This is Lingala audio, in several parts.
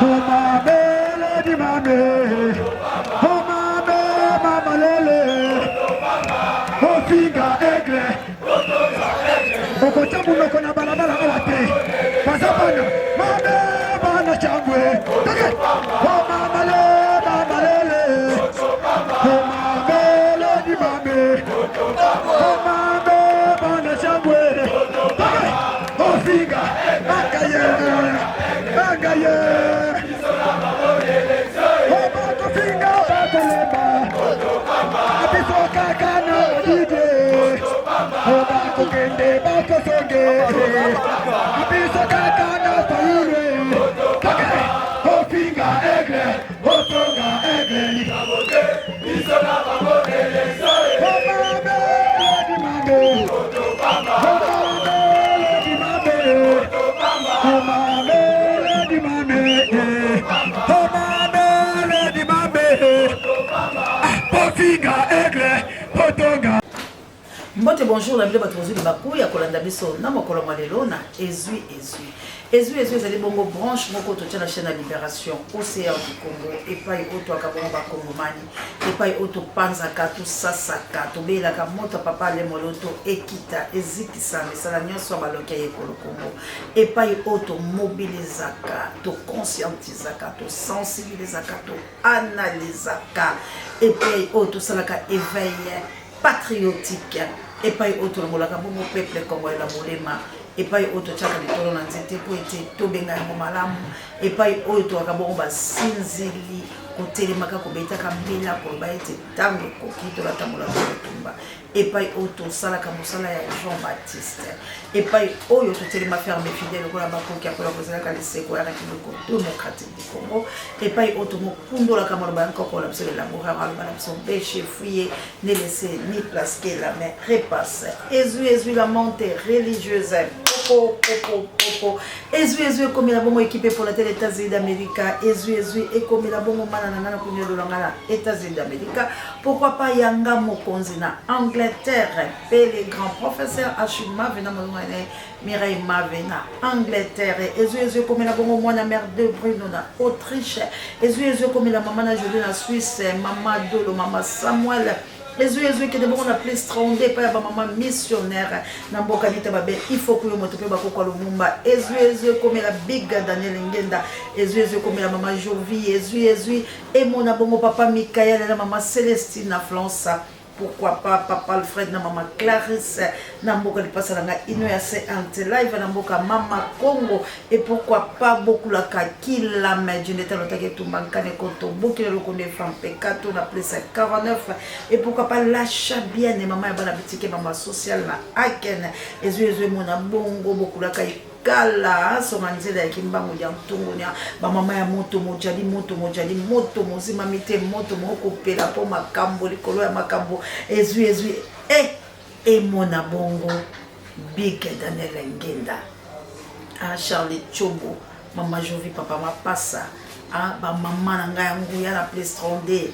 Omabele di mame, omabe mamalele, ofinga aigle, okotya monoko na balabala awa te, baza bana mabe bana cangwe, toke omamale mamalele, omabele di mame, omabe bana cangwe, toke ofinga bakaye bangaye obakofinga bakolemba biso kaka na badide obakokende bakosonge biso kaka na fayulu toke ofinga aigle otonga aigle biso na bango Mbote bonjour na bino bato bozwi libaku ya kolanda biso na mokolo mwa lelo na ezwi ezwi ezwi ezwi ezali bongo branche moko totya na chaîne ya libération ocr du congo epai oyo twaka bongo bakongomani epai oyo topanzaka tosasaka tobeyelaka moto ya papa ale moloto ekita ezikisa misala nyonso ya baloki ya ekolo kongo epai oyo tomobilizaka toconscientisaka tosensibilizaka toanalizaka epai oyo tosalaka éveil patriotique epai oyo tolongolaka bongo peuple congolais na bolema epai oyo totyaka litolo na nzete mpo ete tobenga yango malamu epai oyo toyaka bongo basinzili kotelemaka kobetaka mbela koloba ete ntango ekoki tolata molato bitumba epai oyo tosalaka mosala ya jean baptiste epai oyo totelema ferme fidèle lokola bakoki akola kozelaka liseko ya république démocratique du congo epai oyo tomokundolaka maloba ya nkoko na biso lelaboureur aloba na biso beshe fouye ne laisse ni place que la main repasse ezwi ezwi la monte religieuse popo popo popo Ezwi ezwi ekomela bongo ekipe epola te na Etats-Unis d'America. Ezwi ezwi ekomela bongo mana na nga na kunyodola nga na Etats-Unis d'America. Pourquoi pas yanga mokonzi na Angleterre pe le grand professeur Achille Mave na molongo na ye Mireille Mave na Angleterre. Ezwi ezwi ekomela bongo mwana mère de Bruno na Autriche. Ezwi ezwi ekomela mama na Jolie na Suisse, mama Dolo, mama Samuel. Ezwi ezwi ekende bongo na plus 32 epai ya bamama missionnaire na mboka nita babe ifoku yo moto mpe bakokwa lumumba. Ezwi ezwi ekomela big Daniel Ngenda. Ezwi ezwi ekomela mama Jovi. Ezwi ezwi emona bongo papa Mikael na mama Celestine na Flansa. Pourquoi pas papa Alfred na mama Clarisse na mboka lipasa na ngai ino ya se ante live na mboka mama Congo. Et pourquoi pas bokulaka kilame jindeta lotaki etumba nkane koto bokila lokondo efa mpekato na plus 49. Et pourquoi pas la Chabienne mama ya bana bitike mama sociale na Aken. Ezwi ezwi emona bongo bokulaka kala songa nzela ya kimbangu ya ntungunya bamama ya moto mojali moto mojali moto mozimami te moto mokopela mpo makambo likolo ya makambo ezwi ezwi e emona bongo big Daniel Ngenda ah, Charlie Chobo mama Jovi papa mapasa ah, bamama na ngai ya nguya na plus 32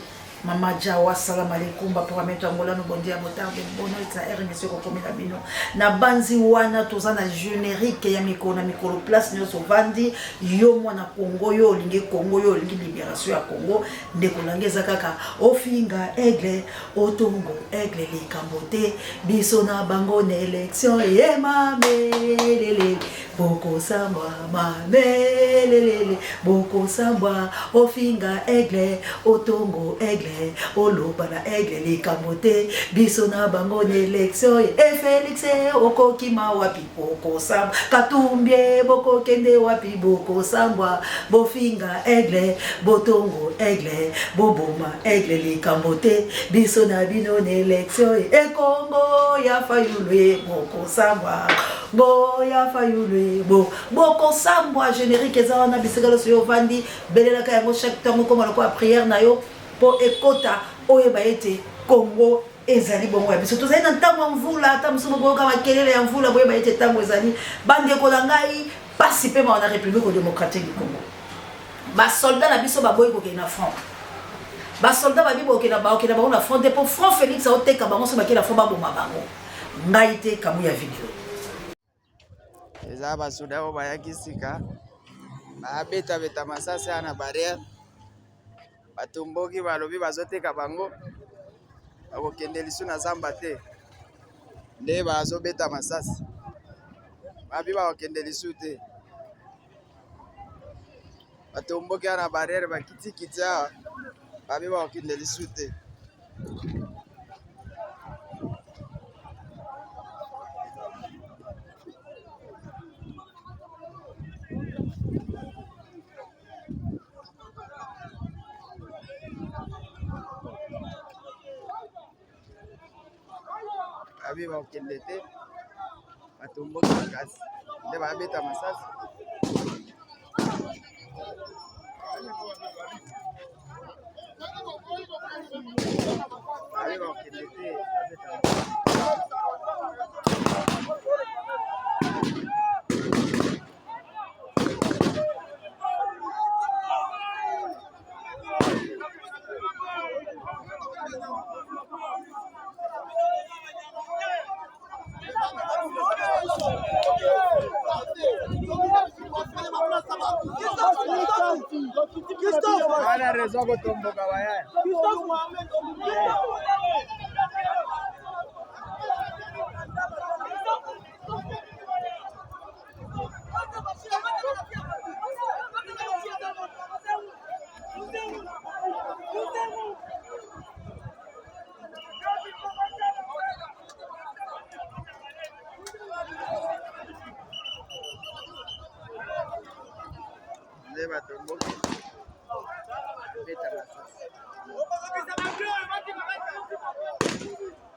mama Jawa salam alaikum ba programme to angola no bondia botarde bono etsa r monsieur kokomela bino na banzi wana toza na générique ya mikolo na mikolo place nyonso ovandi yo mwana Congo yo olingi Congo yo olingi libération ya Congo ndeko na ngai eza kaka ofinga aigle otongo aigle likambo te biso na bango na élection ye mamelele bokosambwa mamelelele bokosambwa ofinga aigle otongo aigle oloba na aigle likambo te biso na bango na élection e Felix okokima wapi bokosambwa Katumbi bokokende wapi bokosambwa bofinga aigle botongo aigle boboma aigle likambo te biso na bino na élection e Congo ya Fayulu e bokosambwa ngo ya Fayulu bo bokosambwa générique eza wana bisika nyonso yo ovandi belelaka yango chaque ntango okoma lokola prière na yo mpo ekota oyeba ete Congo ezali bongo ya biso. Tozali na ntango ya mvula, ata mosusu bokoyoka makelele ya mvula, boyeba ete ntango ezali. Bandeko na ngai, pasi mpe mawa na République démocratique du Congo. Basoldat na biso baboyi kokende na front. Basoldat babi bokenda bakokenda bango na front te mpo front Félix aoteka bango so bakei na front baboma bango. Ngai te kabuya video. Eza basoda oyo bayaki sika. Babetabeta masasi awa na barrière, batomboki balobi bazoteka bango, bakokende lisusu na zamba te, nde bazobeta masasi, babi bakokende lisusu te. Batomboki awa na barrière bakitikiti awa, babi bakokende lisusu te. Babi bakokende te, batomboki makasi nde babeta masasi. Babi bakokende te, babeta masasi. Bana raison kotomboka bayaya. Nde batomboki beta masasi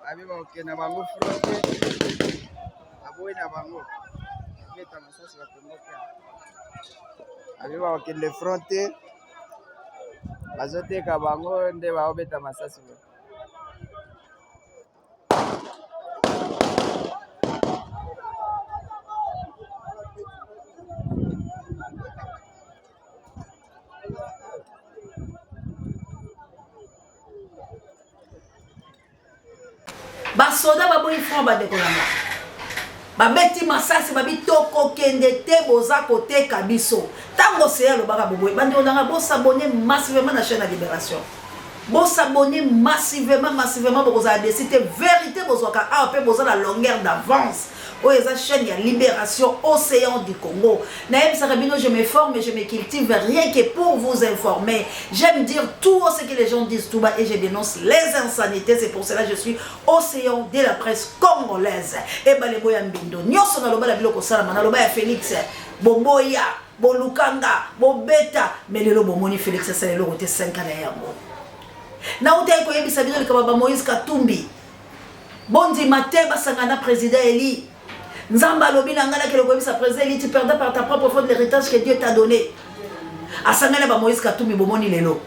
babi bakokende na bango front te baboyi na bango beta masasi batomboki babi bakokende front te bazoteka bango nde baobeta masasi boye. Basoda baboyi front bandeko na nga babeti masasi babi tokokende te boza koteka biso ntango seya alobaka boboyi bandeko na nga bosabone massivement na chaîne ya libération bosabone massivement massivement bokozala desi te verité bozwaka awa mpe boza na longueur d'avance oyo eza chaîne ya libération océan du Congo nayebisaka bino je me forme je me cultive rien que pour vous informer j'aime dire tout ce que les gens disent tout bas et je dénonce les insanités c'est pour cela je suis océan de la presse congolaise ebale boya mbindo nyonso naloba na biloko osalama naloba ya Félix boboya bolukanga bobeta mais lelo bomoni Félix asala eloko te 5 ans na yango nautaki koyebisa bino likambo ba Moïse Katumbi Bondima te basangana na president Eli. Nzambe alobi na ngai nakende koyebisa president Eli tu perdras par ta propre faute l'héritage que Dieu t'a donné. Asangani na ba Moïse Katumbi bomoni lelo.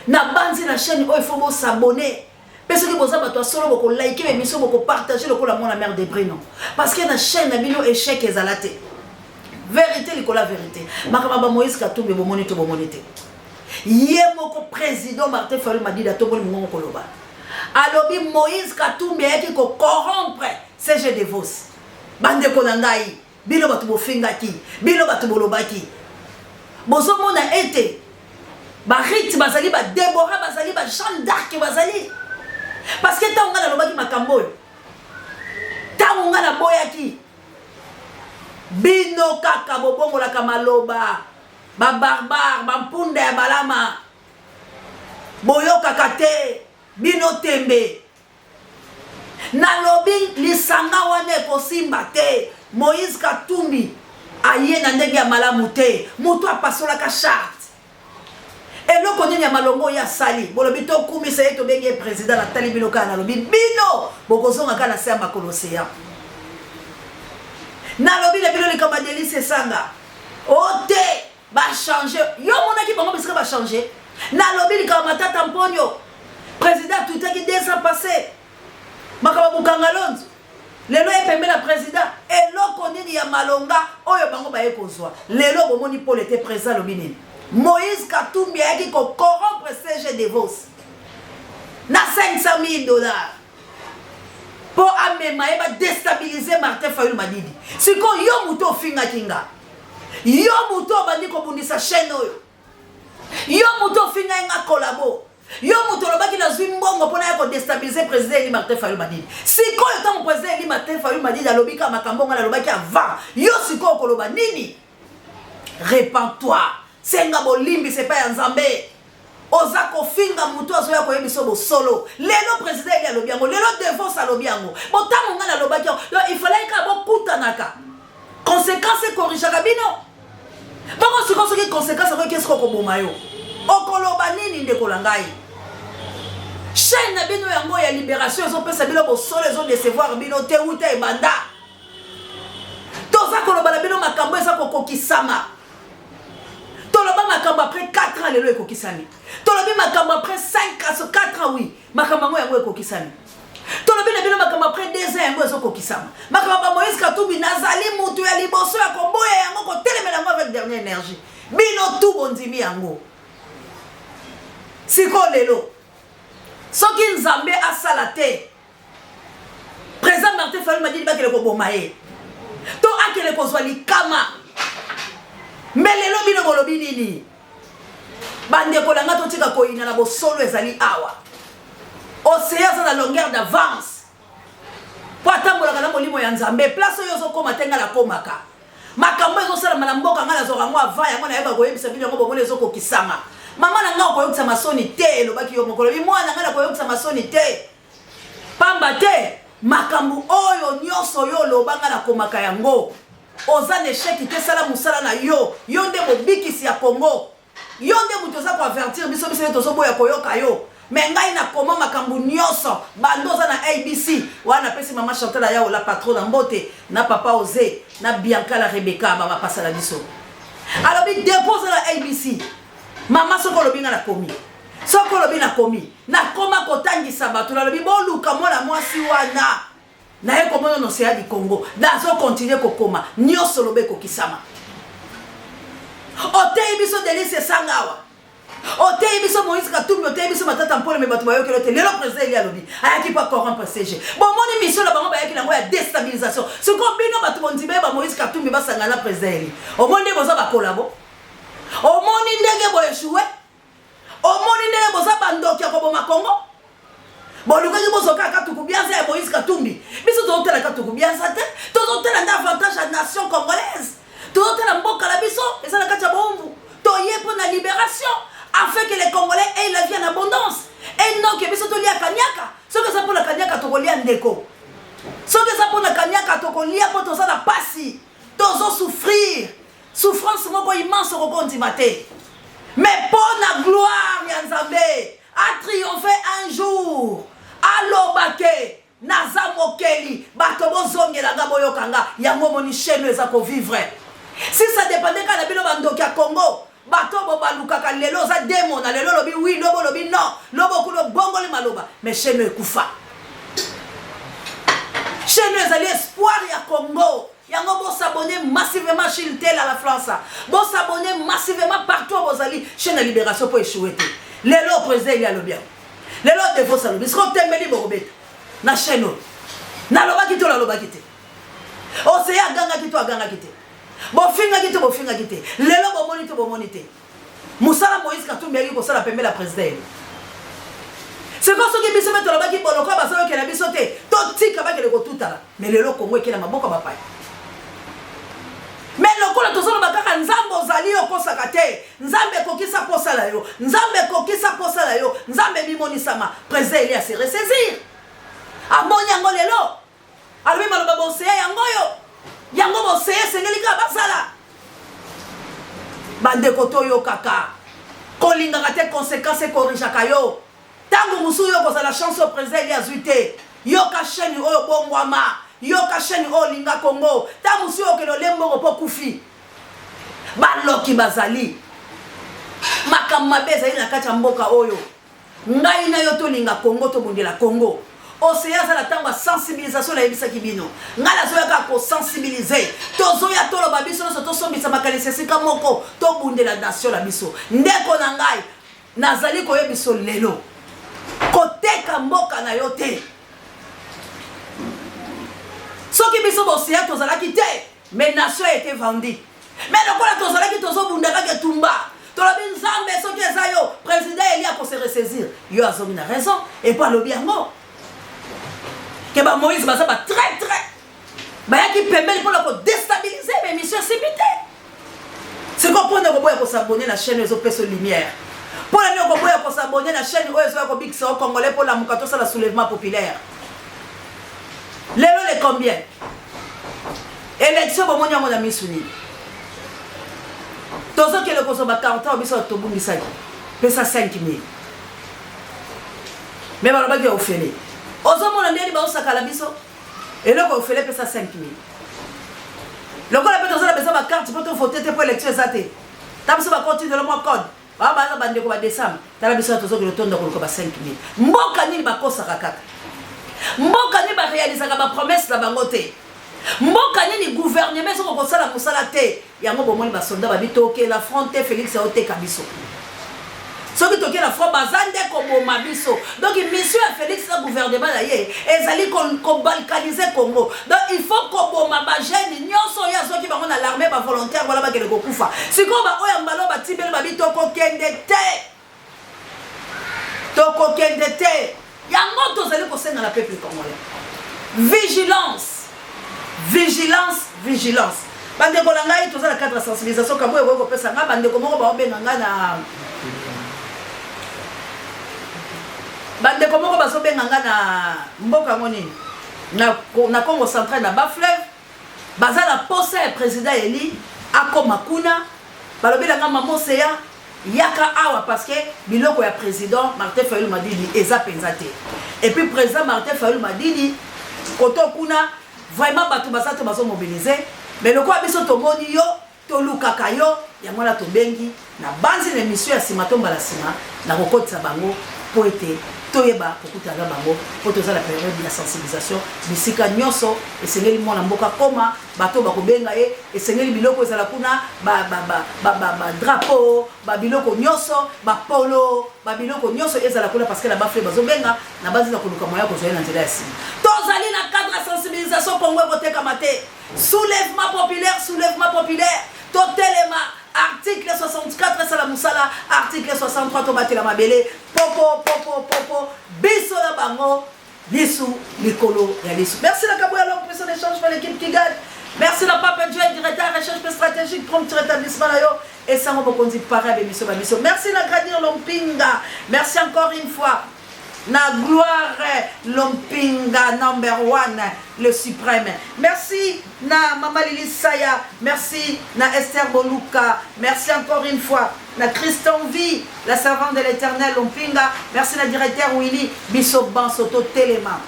Na banzi na chaîne oyo il faut bo s'abonner. Pe soki boza bato ya solo boko liker ba émission boko partager lokola mwana mère de Brino. Parce que na chaîne na bino échec ezala te. Vérité likola vérité. Makambo ba Moïse Katumbi bomoni to bomoni te. Ye moko président Martin Fayulu Madidi atomboli mongongo koloba. Alobi Moïse Katumbi ayaki ko corrompre CG Devos. Bandeko na ngai, bino bato bofingaki, bino bato bolobaki. Bozomona ete ba Ruth bazali, ba Deborah bazali, ba Jeanne d'Arc bazali. Parce que ntango ngai nalobaki makambo oyo, ntango ngai naboyaki, bino kaka bobongolaka maloba, ba barbare, ba mpunda ya Balama. Boyokaka te bino tembe. Nalobi lisanga wana ekosimba te. Moïse Katumbi aye na ndenge ya malamu te. Moto apasolaka charte. Eloko nini ya malongo ye asali? Bolobi tokumisa ye tobengi ye president natali bino kaka nalobi bino bokozonga kaka na se ya makolo ocean. Nalobi na bino likambo ya Delise Sanga. O te Ba changer yo omonaki bango bisika ba changer? Nalobi likambo Matata Mponyo president atwitaki 2 ans passe makambo ya Bukanga Lonzo lelo ye pembe na president eloko nini ya malonga oyo bango baye kozwa lelo bomoni pole te president alobi nini Moïse Katumbi ayaki ko corrompre CG Devos na 500 000 dollars mpo amema ye ba destabiliser Martin Fayulu Madidi sikoyo yo moto ofingaki nga. Yo moto obandi kobundisa chaîne oyo, yo moto ofingai nga kolabo, yo moto olobaki nazwi mbongo mpona ya kodestabilize président Eli Martin Fayulu Madidi. Sikoyo ntango président Eli Martin Fayulu Madidi alobi kaka makambo ngai nalobaki avant, yo sikoyo okoloba nini? Repens-toi, senga bolimbisi epai ya Nzambe. Oza kofinga moto azoya koyebisa bosolo. Lelo président Eli alobi yango, lelo Devos alobi yango, botango ngai nalobaki yango. Donc il fallait kaka bokutanaka, conséquence ekorigaka bino bongo. Sikoyo soki conséquence yango ekesi kokoboma yo, okoloba nini? Ndeko na ngai, chaîne na bino yango ya Libération ezopesa bino bosolo, ezodecevoir bino te. Wuta ebanda toza koloba na bino makambo eza kokokisama. Toloba makambo après 4 ans, lelo ekokisami. Tolobi makambo après 5, 4 ans, oui, makambo yango ekokisami. Tolobi na bino makambo après 2 ans, yango ezokokisama. Makambo ba Moïse Katumbi, nazali mutu ya liboso ya koboya yango, kotelemela yango avec dernière énergie. Bino tu bondimi yango. Sikoyo lelo, soki Nzambe asala te, président Martin Fayulu Madidi bakele koboma ye to akele kozwa likama, me lelo bino bolobi nini? Bandeko na nga, totika koyina na bosolo. Ezali awa, Oseya aza na longueur d'avance mpo atambolaka na molimo ya Nzambe. Place oyo ozokóma te, ngai nakomaka. Makambo ezosalama na mboka, ngai nazwaka yango avant. Yango nayeba koyebisa bino yango, bomoni ezokokisama. Mama na ngai, okoyokisa masoni te. Elobaki yo mokolo bi mwana ngai, nakoyokisa masoni te, pamba te makambo oyo nyonso yo oloba, ngai nakomaka yango. Oza na échec te, sala mosala na yo. Yo nde mobikisi ya Congo, yo nde moto oza koavertir biso. Biso nde tozoboya koyoka yo, me ngai nakoma makambo nyonso bando oza na ABC wana. Napesi mama Chantal Ayao, la patron, na mbote, na papa Oze, na Bianca, la Rebeka, bamapasa na biso. Alobi depuis oza na ABC, mama, soki olobi ngai nakomi, soki olobi nakomi. Nakoma kotangisa bato, nalobi boluka mwana mwasi wana. Naye komona na Océan du Congo, nazokontinue kokoma nyonso loba ekokisama. Oteyi biso Delise Esanga awa, oteyi biso Moïse Katumbi, oteyi biso Matata Mpole, me bato bayokelo te. Lelo président Eli alobi ayaki mpo acorrompre CG. Bomoni mission na bango, bayaki nango ya déstabilisation. Sikoyo bino bato bondima ye, ba Moïse Katumbi basangana na président Eli, omoni nde boza bakolabo, omoni ndenge boeshue, omoni ndenge boza bandoki ya koboma Kongo. Bolukaki bozwa kaka Katuku Bianza ya Moïse Katumbi. Biso tozotala Katuku Bianza te, tozotala nde avantage ya nation congolaise. Tozotala mboka na biso eza na kati ya bowumbu. Toye mpo na libération afin que les Congolais aient la vie en abondance et non que biso tolia kaniaka. Soki eza mpona kaniaka, tokolia ndeko. Soki eza mpona kaniaka, tokolia, mpo toza na pasi, tozosouffrir souffrance moko immense, okoki ondima te. Mais mpo na gloire ya Nzambe, atriomphe un jour, aloba ke naza mokeli. Bato bozongela nga, boyoka nga. Yango omoni chaîne oyo eza kovivre. Si ça dépendait kaka na bino, bandoki ya Congo, bato bo balukaka, lelo oza demona, lelo olobi oui, lobo olobi non, lobo okuli obongoli maloba, mais chaîne oyo ekufa. Chaîne oyo ezali espoir ya Congo. Yango bosabonne massivement, Chiltel à la France, bosabonne massivement partout oyo bozali, chaîne ya Libération mpo échoué te. Lelo président Eli alobi yango, lelo Devos alobi. Siko tembeli bokobeta na chaîne oyo. Nalobaki to nalobaki te? Oseya agangaki to agangaki te? Bofingaki to bofingaki te? Lelo bomoni to bomoni te mosala Moïse Katumbi ayaki kosala pembele ya président Eli? Siko soki biso mpe tolobaki boloko, bazoyokela biso te, totika bakende kotutana. Me lelo Kongo ekela maboko ya bapaya. Me lokola tozoloba kaka, Nzambe ozali, okosaka te. Nzambe ekokisa posa na yo, Nzambe ekokisa posa na yo, Nzambe emimonisama. Président Eli ase ressaisir, amoni yango lelo, alobi maloba boseya yango oyo, yango boseya esengeli kaka basala. Bandeko, toyokaka, kolingaka te, conséquence ekorijaka yo. Ntango mosusu yo kozala chance oyo président Eli azwi te. Yoka chaîne oyo, bongwama. Yoka chaîne oyo, linga Congo. Ntango mosusu yo okende olie mbongo mpo okufi. Baloki bazali, makambo mabe ezali na kati ya mboka oyo. Ngai na yo tolinga Congo, tobundela Congo. Oseya aza na ntango ya sensibilisation. Nayebisaki bino, ngai nazoya kaka kosensibilize. Tozoya toloba biso nyonso, tosombisa makanisi esika moko, tobundela nation na biso. Ndeko na ngai, nazali koyebiso lelo, koteka mboka na yo te. Soki biso boseya tozalaki te, mais nation été vendue. Mais lokola tozalaki tozobunda kaka etumba, tolobi Nzambe soki eza yo, président Eli ako se ressaisir. Yo azongi na raison et puis alobi yango. Ke ba Moïse baza ba traître. Bayaki pembeni mpona ko déstabiliser mais mission esimbi te. Sikoyo mpona koboya kosabone na chaîne ezopesa lumière. Mpona nini okoboya kosabone na chaîne oyo ezoya kobikisa yo congolais mpo lamuka tosala soulèvement populaire. Lelo le combien? Élection bomoni yango na misu nini? Tozokende kozwa bakarton biso tobungisaki pesa 5000 me balobaki ya ofele. Ozomona ndenge baosakala biso eloko ya ofele pesa 5000 lokola mpe tozala besoin bacarte mpo tovote te mpo élection eza te ta biso bakotindelo mwa code Ba baza bandeko ba decembre tala biso na tozokende tonda koluka ba 5000 mboka nini bakosaka kaka mboka nini barealisaka bapromese na bango te mboka nini gouvernement ezoko kosala mosala te yango bomoni basoldat babi tokela front te Felix aoteka biso soki tokela front baza nde koboma biso donc mission ya Felix na gouvernement na ye ezali kobalkanize Congo Donc il faut koboma ba jeunes nyonso oyo azwaki bango na l'armée ba volontaire wana bakende kokufa. Sikoyo ba oyo ya mbala oyo batimbeli babi tokokende te. Tokokende te. Yango tozali kosenga na peuple congolais. Vigilance. Vigilance, vigilance. Bandeko na ngai toza na cadre ya sensibilisation kaboyo ekoki kopesa ngai bandeko moko baobenga ngai na bandeko moko bazobenga ngai na mboka yango nini na, na Congo central na bas fleuve baza na posa ya président Eli akoma kuna balobela nga mama Oseya yaka awa parce que biloko ya président Martin Fayulu Madidi eza penza te et puis président Martin Fayulu Madidi koto kuna vraiment bato baza te bazo mobiliser mais lokola biso tomoni yo Tolukaka yo, yango wana tobengi. Nabanzi na emission ya sima to mbala sima, nakokotisa bango mpo ete toyeba kokutana na bango mpo toza na periode ya sensibilisation. Bisika nyonso esengeli mwana mboka akoma, bato bakobenga ye, esengeli biloko ezala kuna, ba, ba, ba, ba, ba, ba drapeau, ba biloko nyonso, ba polo, ba biloko nyonso ezala kuna parce que na bafle bazobenga, nabanzi na koluka moyen ya kozwa ye na nzela ya sima. Tozali na cadre ya sensibilisation, Congo ekotekama te. Soulèvement populaire, soulèvement populaire, totelema, article 64 esala musala, article 63 tobatela mabele, popo popo popo, biso na bango lisu likolo ya lisu. Merci na Kabuya Longue Puissant d'échange pour l'équipe qui gagne. Merci na Papa Dieu, directeur recherche stratégique, prompt rétablissement na yo et sango mokonzi para bémission ba biso. Merci na Gradir Lompinga. Merci encore une fois. Na gloire Lompinga number one le supreme merci na mama Lili Saya merci na Esther Boluka merci encore une fois na Christian Vie la servante de l'éternel Lompinga merci na directeur Willy biso banso totelema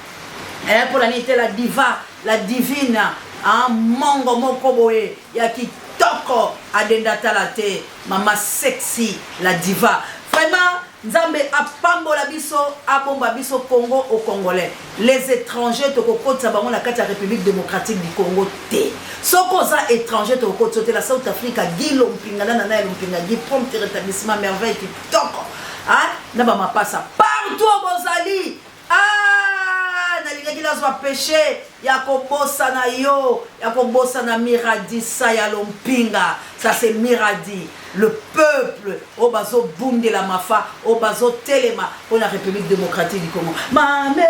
eh, mpo na nini te la diva la divine ah, mongo moko boye ya kitoko adenda tala te mama sexy la diva vraiment Nzambe apambola biso abomba biso Congo au congolais les etrangers tokokotisa bango na kati ya Republique democratique du Congo te soki oza etranger tokokotisa te la South Africa Guy Lompinga na nana ya Lompinga Guy prompt rétablissement merveille kitoko hein na ba mapasa partout bozali Ah, nalingaki nazwa peche ya kobosana yo, ya kobosana Miradi Saya Lompinga. Ça c'est Miradi, le peuple oyo bazobundela mafa, oyo bazotelema mpo na République démocratique du Congo. Mame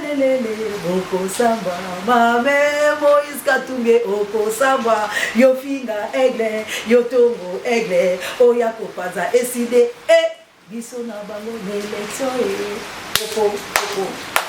lelele okosambwa, mame Moïse Katumbi okosambwa, yo finga aigle, yo tongo aigle, oya kopanza eside eh. Biso na bango na election e popo popo.